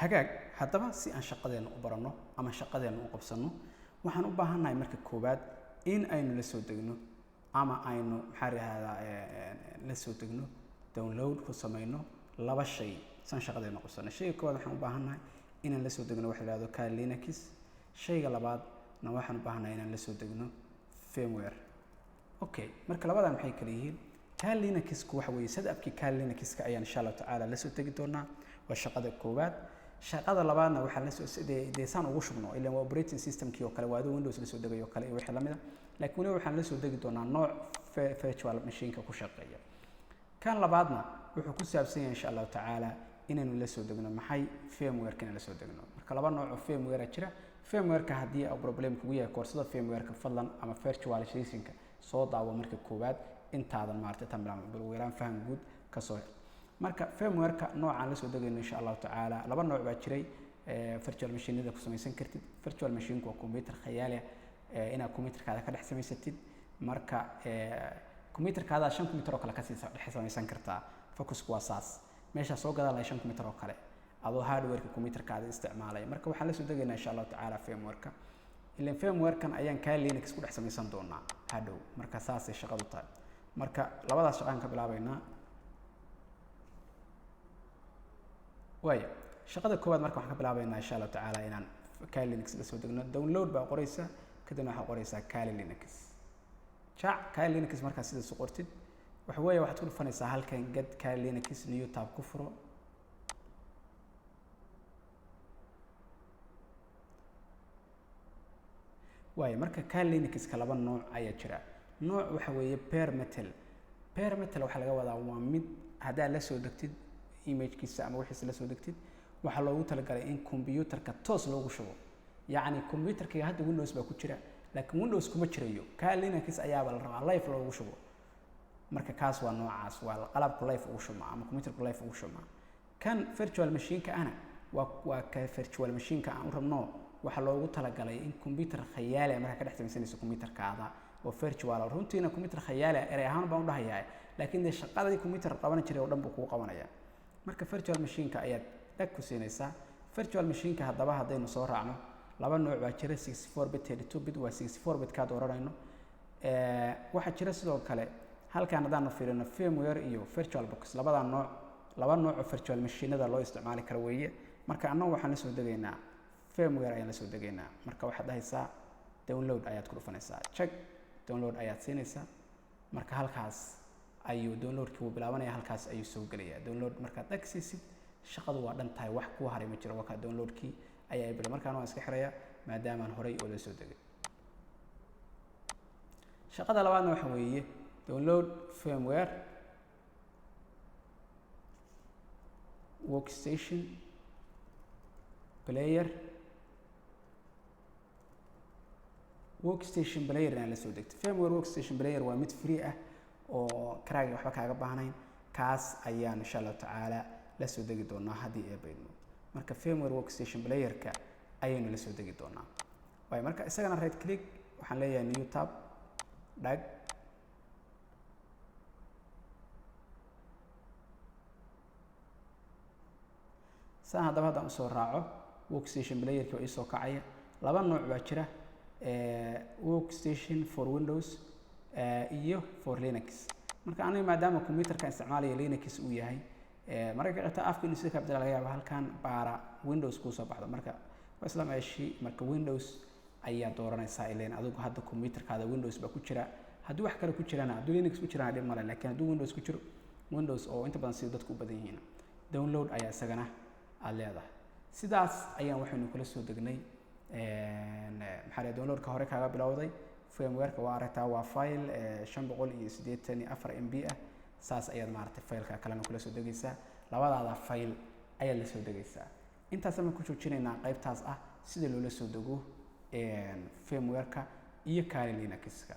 Hagaag, haddaba si aan shaqadeena u baranno ama shaqadeena u qabsanno, waxaan u baahannahay marka koowaad in aynu la soo degno ama aynu, maxaa rahdaa, la soo degno, download ku samayno laba shay san shaqadeena qabsano. Shayga koowaad waxaan u baahannahay inaan la soo degno waxa la yihahdo Kali Linux. Shayga labaadna waxaan u baahannahay inaan la soo degno firmware. Okay, marka labadan maxay kala yihiin? Kali Linuxku waxa weeye setupkii Kali Linuxka ayaan insha Allahu tacaala la soo tegi doonaa, waa shaqada koowaad. Shaqada labaadna waxaan la soo dee saan ugu shubno, ilaan waa operating systemkii oo kale, waa adoo Windows la soo degayo oo kale iyo wixii lamid a, laakiin weliba waxaan la soo degi doonaa nooc virtual machineka ku shaqeeya. Kan labaadna wuxuu ku saabsan yahay insha Allahu tacaala inaynu la soo degno maxay? Firmware-ka inaan la soo degno. Marka laba nooc oo firmware jira. Firmware-ka haddii uu problem kugu yahay koorsada firmware-ka, fadlan ama virtualizationka soo daawo marka koowaad intaadan maaragtay tan bilaabin, bal ugu yaraan faham guud ka soo hel. Marka firmware-ka noocaan la soo degayno insha Allahu tacaala, laba nooc baa jiray virtual machinada ku samaysan kartid. Virtual machine waa computer khayaali ah inaad computerkaada ka dhex samaysatid. Marka computerkaada shan computer oo kale kasii dhex samaysan kartaa. Focusku waa saas, meeshaa soo gadan lahay shan computer oo kale adoo hardwareka computerkaada isticmaalaya. Marka waxaan la soo degaynaa insha Allahu tacaala firmware-ka, ilan firmware-kan ayaan Kali Linux ku dhex samaysan doonaa hadhow. Marka saasay shaqadu tahay. Marka labadaas shaqaan ka bilaabeynaa. Waaya, shaqada koowaad marka waxaan ka bilaabeynaa insha Allahu tacaala inaan Kali Linux la soo degno. Download baa qoreysa, kadibna waxaa qoreysaa Kali Linux. Jac Kali Linux. Markaa sidaas u qortid, waxa weeye waxaad ku dhufanaysaa halkan get Kali Linux, new tab ku furo. Waayo, marka Kali Linuxka laba nooc ayaa jira. Nooc waxa weeye bare metal. Bare metal waxaa laga wadaa waa mid haddaad la soo degtid imagekiisa ama wixiisa la soo degtid, waxaa loogu talagalay in computerka toos loogu shubo. Yacni computerkayga hadda Windows baa ku jira, laakiin Windows kuma jirayo, Kali Linux ayaaba la rabaa live loogu shubo. Marka kaas waa noocaas, waa qalabku live ugu shubmaa ama computerku live ugu shubmaa. Kan virtual machineka ahna waa ka virtual machineka aan u rabno. Waxaa loogu talagalay in computer khayaali ah markaa ka dhex samaysanayso computerkaada oo virtual. Runtiina computer khayaali ah erey ahaan baan u dhahayaa, laakiin dee shaqadii computer qaban jiray oo dhan buu kugu qabanaya. Marka virtual machineka ayaad dhag ku siinaysaa. Virtual machineka haddaba haddaynu soo raacno, laba nooc baa jira: 64 bit, 32 bit. Waa 64 bit kaa dooranayno. Waxaa jira sidoo kale halkan haddaanu fiirino firmware iyo virtual box, labada nooc, laba nooc oo virtual machinada loo isticmaali karo weeye. Marka annagu waxaan la soo degaynaa firmware ayaan la soo degaynaa. Marka waxaad dhahaysaa download ayaad ku dhufanaysaa, check, download ayaad siinaysaa. Marka halkaas ayuu downloadkii wuu bilaabanaya, halkaas ayuu soo gelaya download. Markaad dhag siisid, shaqadu waa dhan tahay, wax kuu haray ma jiro. Wakaa, downloadkii ayaa bila. Markaan waan iska xiraya maadaamaan horay oo la soo degay. Shaqada labaadna waxa weeye download firmware workstation player. Workstation player inaan la soo degto. Firmware workstation player waa mid free ah oo karaaga waxba kaaga baahnayn. Kaas ayaan insha Allahu tacaala la soo degi doonaa haddii ee baydno. Marka firmware workstation playerka ayaynu la soo degi doonaa. Waayo, marka isagana right click waxaan leeyahay, new tab, dhag. Saan haddaba haddaan usoo raaco, workstation playerki waa iisoo kacaya. Laba nooc baa jira: workstation for Windows iyo for Linux. Marka aniga maadaama computerka isticmaalaya Linux uu yahay, mararka qaybta afka inuu sida ka bedela laga yaaba, halkan baara Windows kuusoo baxdo. Marka waa isla meeshii. Marka Windows ayaa dooranaysaa, ileen adigu hadda computerkaada Windows baa ku jira. Haddii wax kale ku jirana, hadduu Linux ku jirana dhib male, laakiin hadduu Windows ku jiro, Windows oo inta badan sida dadku u badan yihiin, download ayaa isagana aada leedahay. Sidaas ayaan waxaynu kula soo degnay, maxaa la, downloadka hore kaaga bilowday firmwareka. Waa aragtaa, waa file 584 MB ah. Saas ayaad maaragtay fileka kalena kula soo degaysaa. Labadaada file ayaad la soo degaysaa. Intaas ayaan ku joojinaynaa qaybtaas ah sida loola soo dego firmwareka iyo Kali Linuxka.